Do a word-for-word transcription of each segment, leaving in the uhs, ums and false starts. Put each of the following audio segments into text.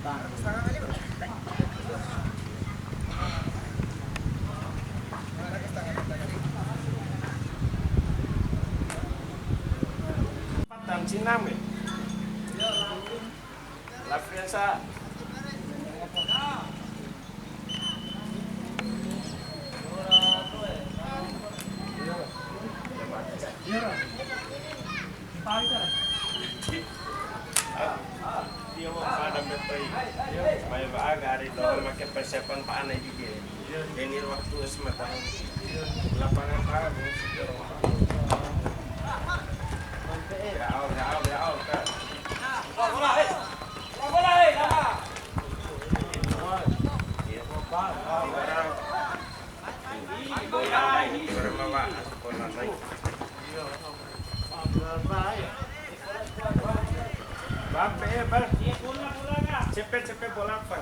Tan Cina me. La Fianza. Dia mau pada betul. Mai ba gari doang make persiapan pa ana juga. Ini waktu semata. Lapangan pa. Bravo, bravo, bravo, Kak. Cepe, cepe bola, Pak.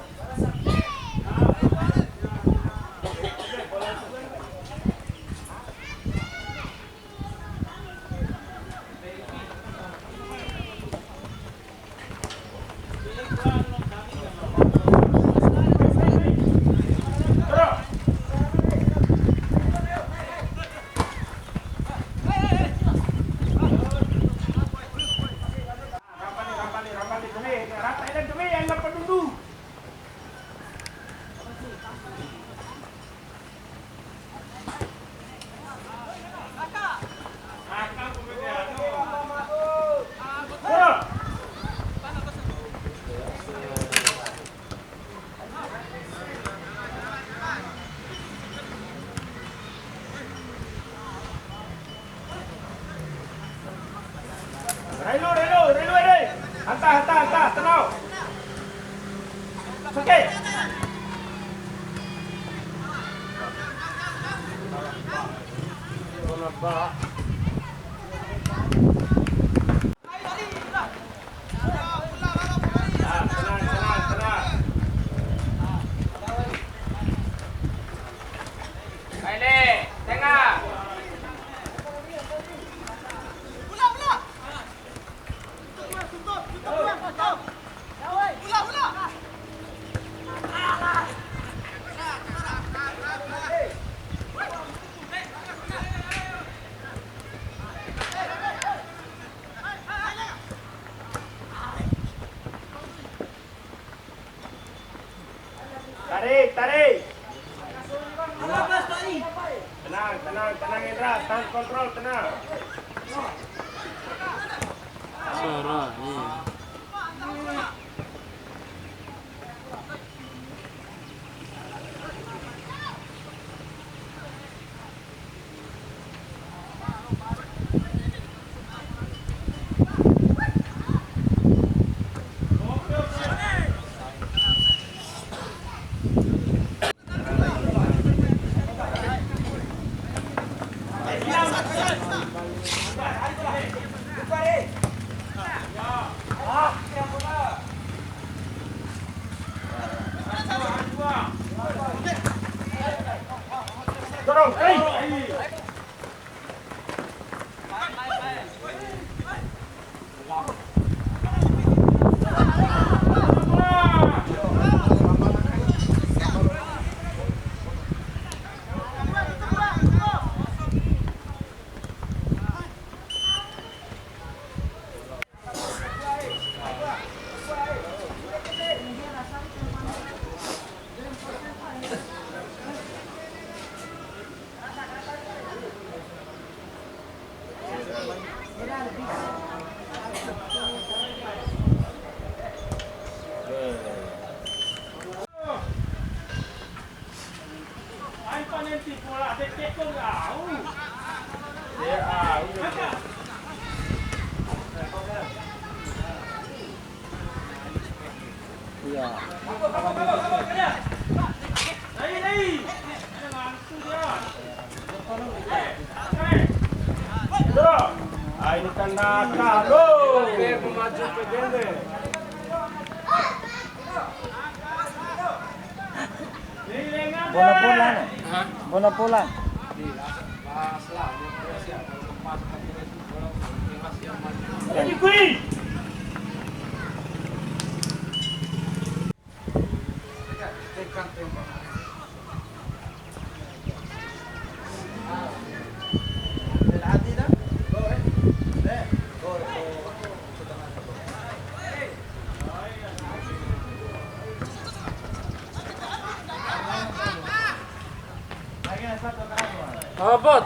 Railu, railu, railu, railu. Hanta, hanta, hanta, tenang. Oke. Tenang, tenang, tenang. Aile, tengah. Tarik, tarik. Tenang, tenang, tenang, Indra. Tahan kontrol, tenang. Suara, iya. Dorong, hei. Iya. Ai, ini kan nakal, bro. Oke, pemaju P J M B. Bona pulang. Hah? Bona pulang. Jadi kui.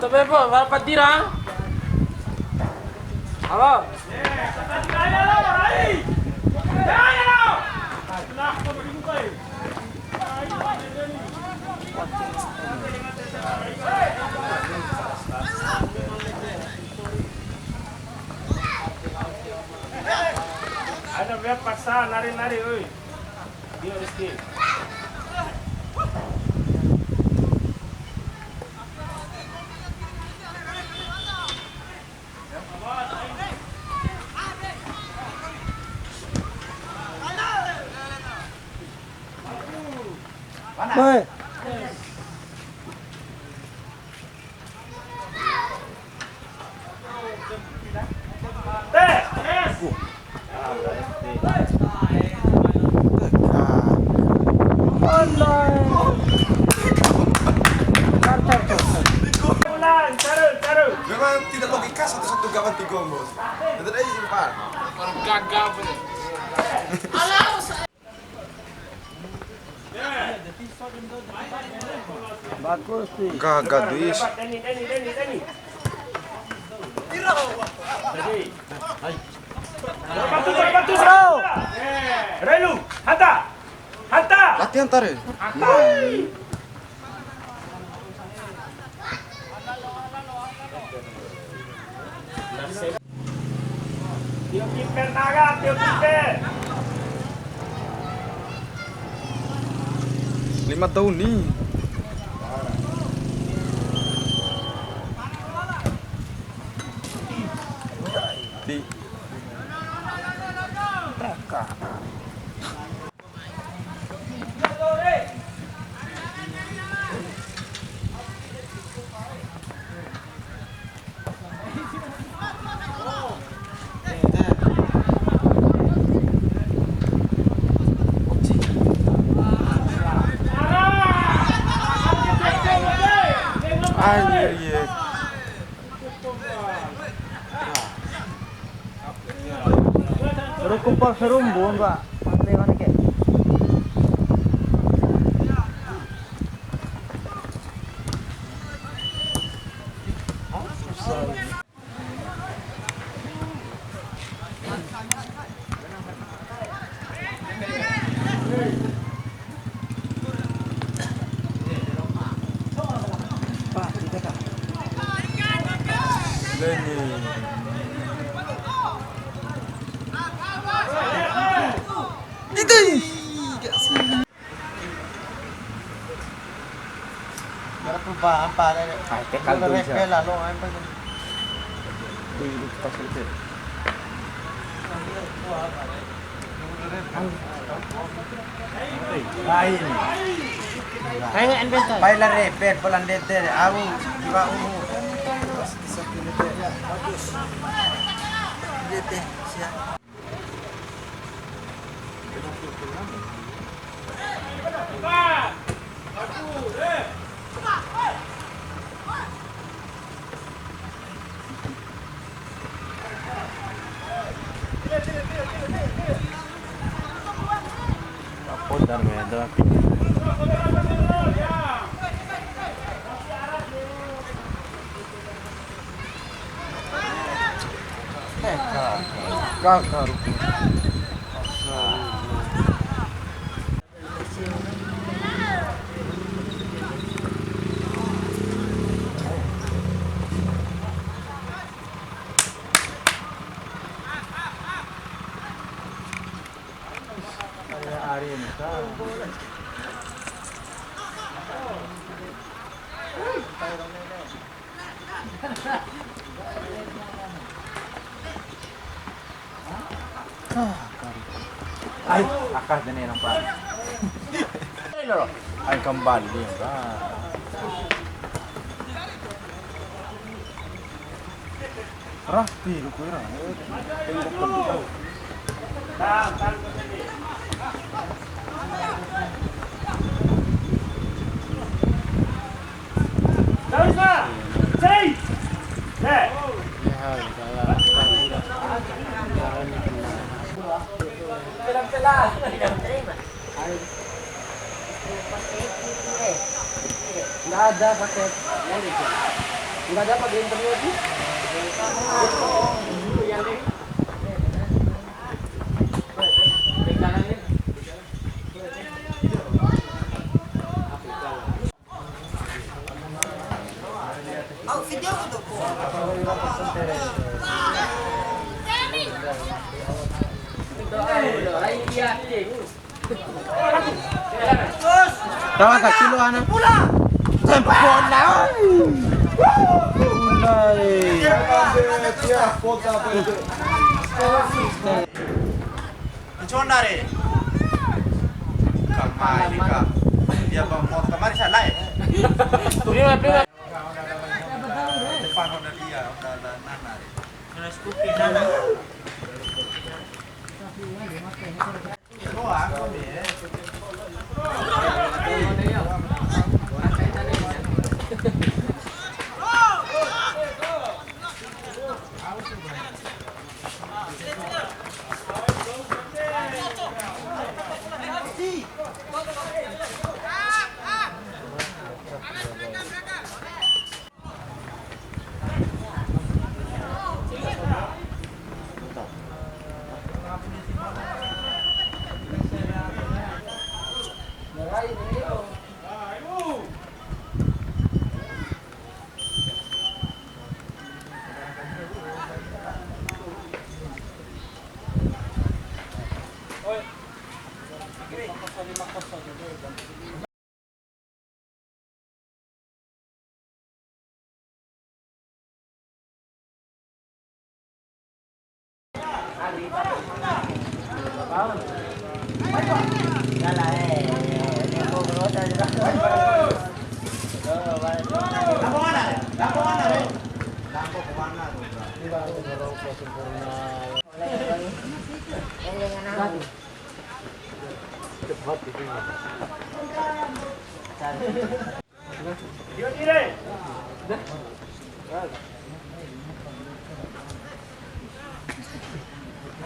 Bebo, wal patira. Halo. Ada berapa paksa, nari-nari, oi. Dia Rizky. Woi. Memang tidak logika satu-satu gawang tiga, Bos. Itu tadi sempat. Orang gagal, Bos. Bagus sih. Gagal, Dis. Bro. Relu, hata. Hata. Latihan tare. Hata. Tio kiper, Naga, tio kiper. Lima tahun nih. Di. Anjir, iya. Ruku pol sarumbu, Mbak. Mantri mana, Kek? Itu. Cara perubahan apa ada? Ah, tekal tuh, repel lah, lo, apa tuh? Tuh, itu pas itu. Lain. Pengen bentar. Pai la repel, pelan dete, au, dua u. Dete, siap. Ai, akas dene nampak. Ai, kembali, Bang. Rapi ruku ira. Nggak ada pakai. Enggak ada pakai internet sih. Tawa ka kilo ana. Tempo na. Mulai. Ncona re. Kamari ka. Dia bang mau kamari salah ya. Depan Honda dia, Honda Nana re. Honda Scoopy Nana. Doang, kami ya.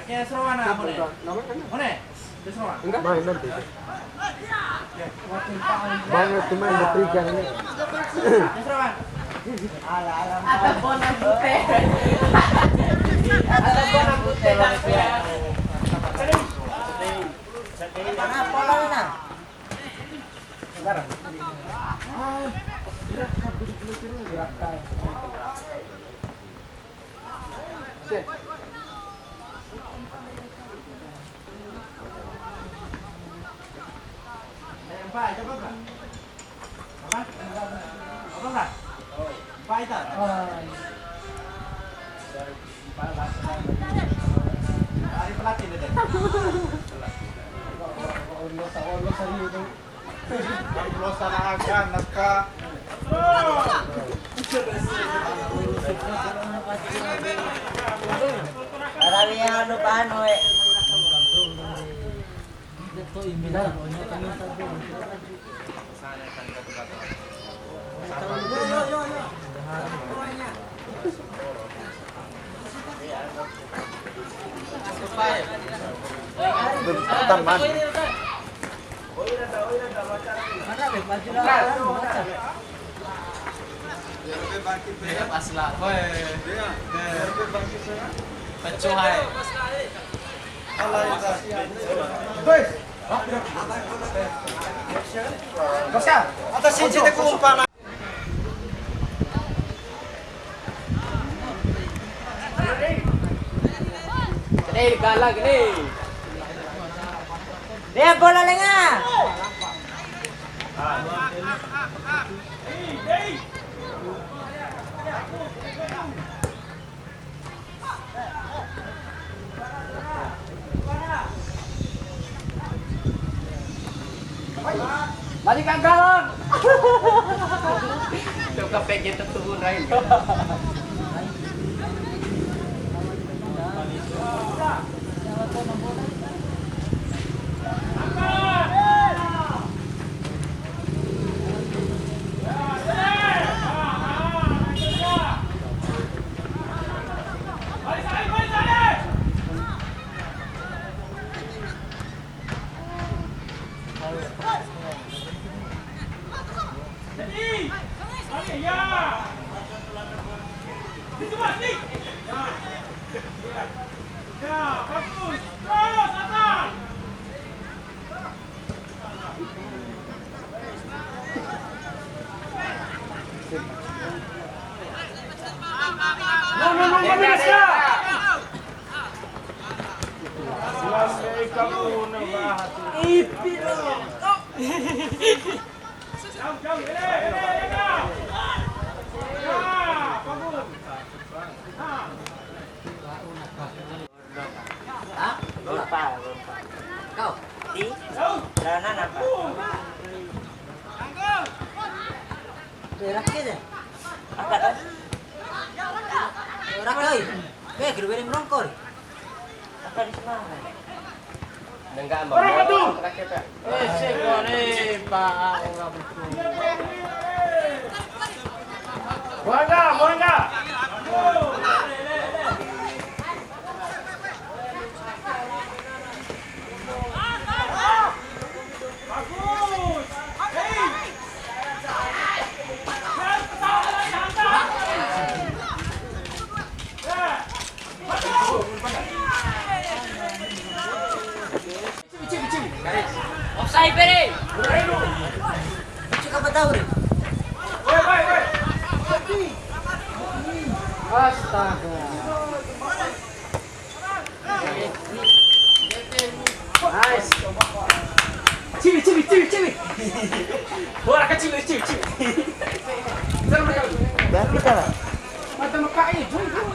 Ake seroan, Mone. Mone, seroan. Enggak. Main nanti. Bang, cuma ada tiga ini. Seroan. Ada bonang putih. Ada bonang putih, Bang. Mana pola, Bang? Rawi anu panu, eh. Taman. Pas lah. Woi. Pecuh hai. Atas sini kumpa. Eh, galak ni. Dia bola lenga. Balik kagak. Coba P G tertuhun lain. Hah? Lupa, lupa. Kau? Di? Dana apa? Berak aja. Apa tuh? Berak, oi. Be, guru beri merongkor. Apa di sana? Enggak, Bang. Orang itu. Terakhir, Pak. Eh, si Pak, orang itu. Buangga, buangga. Offside, Bere. Cek apa tahu, Re? Astaga. Nice. Ciwi, ciwi, ciwi, ciwi. Bola kecil, ciwi, ciwi. Dan kita. Mata mekak, eh, jom, jom.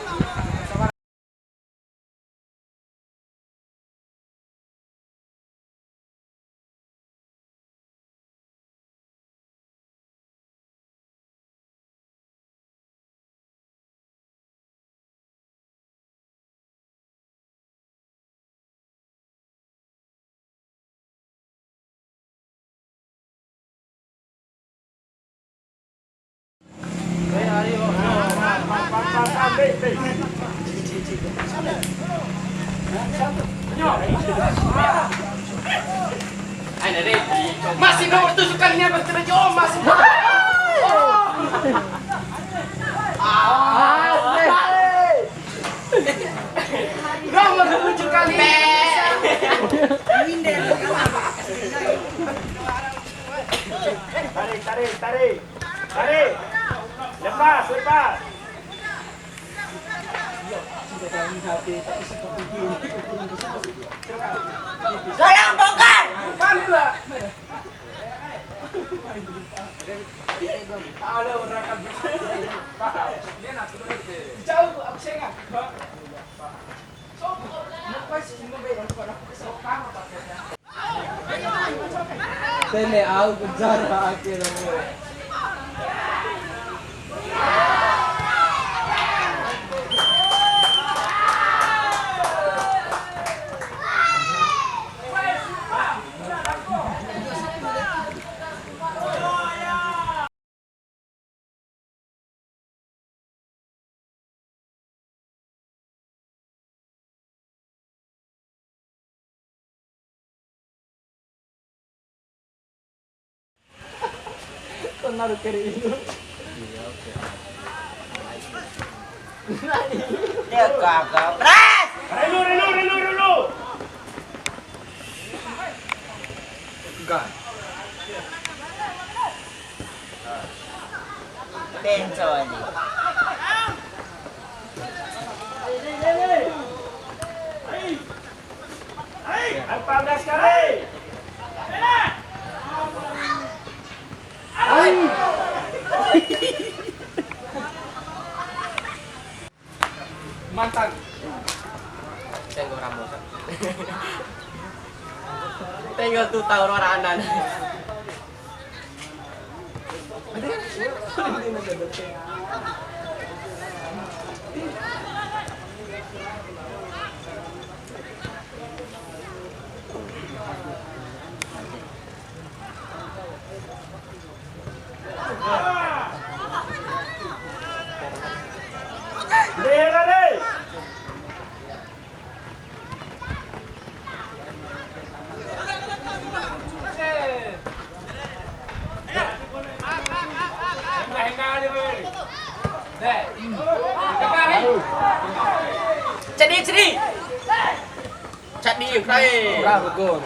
Masih nomor tujuh kalinya berkena jo, masih. Ah, nomor tujuh kali. Tarik, tarik, tarik. Tarik. Lepas, lepas. Tolong bongkar. Jauh, aku sengah. Tene au ku jara ake ramo. Kau naruh kiri itu. Iya, oke. Dia gagal. Pres! Relu, relu, relu, relu. Enggak. Bencong. Empat belas kali. Mantan. Tenggo Ramos. Tenggo tu tau ro ranan. Cadi, cadi. Cadi, kai. Ora, betul.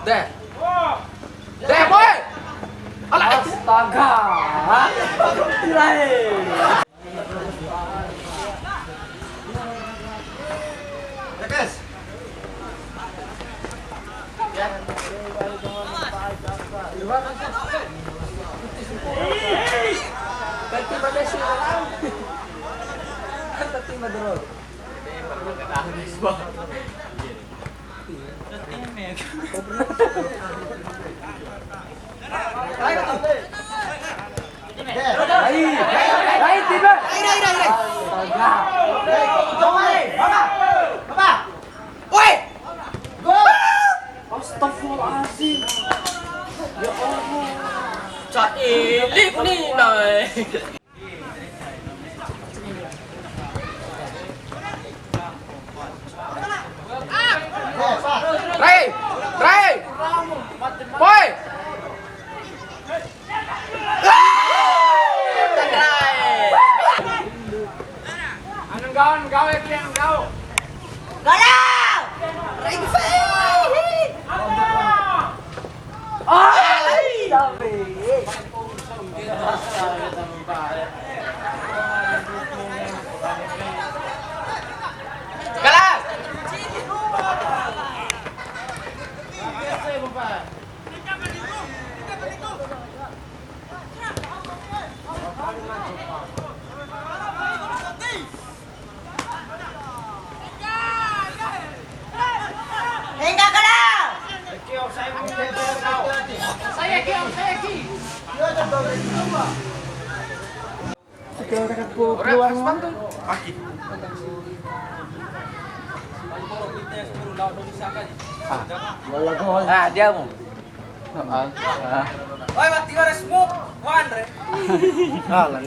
Deh. Deh, boy. Alah. Astaga. Tirai. Rai, rai, rai, tiba. Rai, rai, rai, rai. Astaga. Rai, coba, rai. Bapak, bapak. Woi. Gol. Astagfirullahaladzim. Ya Allah. Cak ilik ni, nai. Rai! Rai! Boy! Anu gaun, gawe kian, gawe. Gol! Rai! Ai, sabe. Galas. Hingga kena. Saya ki, saya ki. Ora, harus bantu. Paki. Ah, dia mu. Oi, mati ora smoke, one, re. Ah, lah.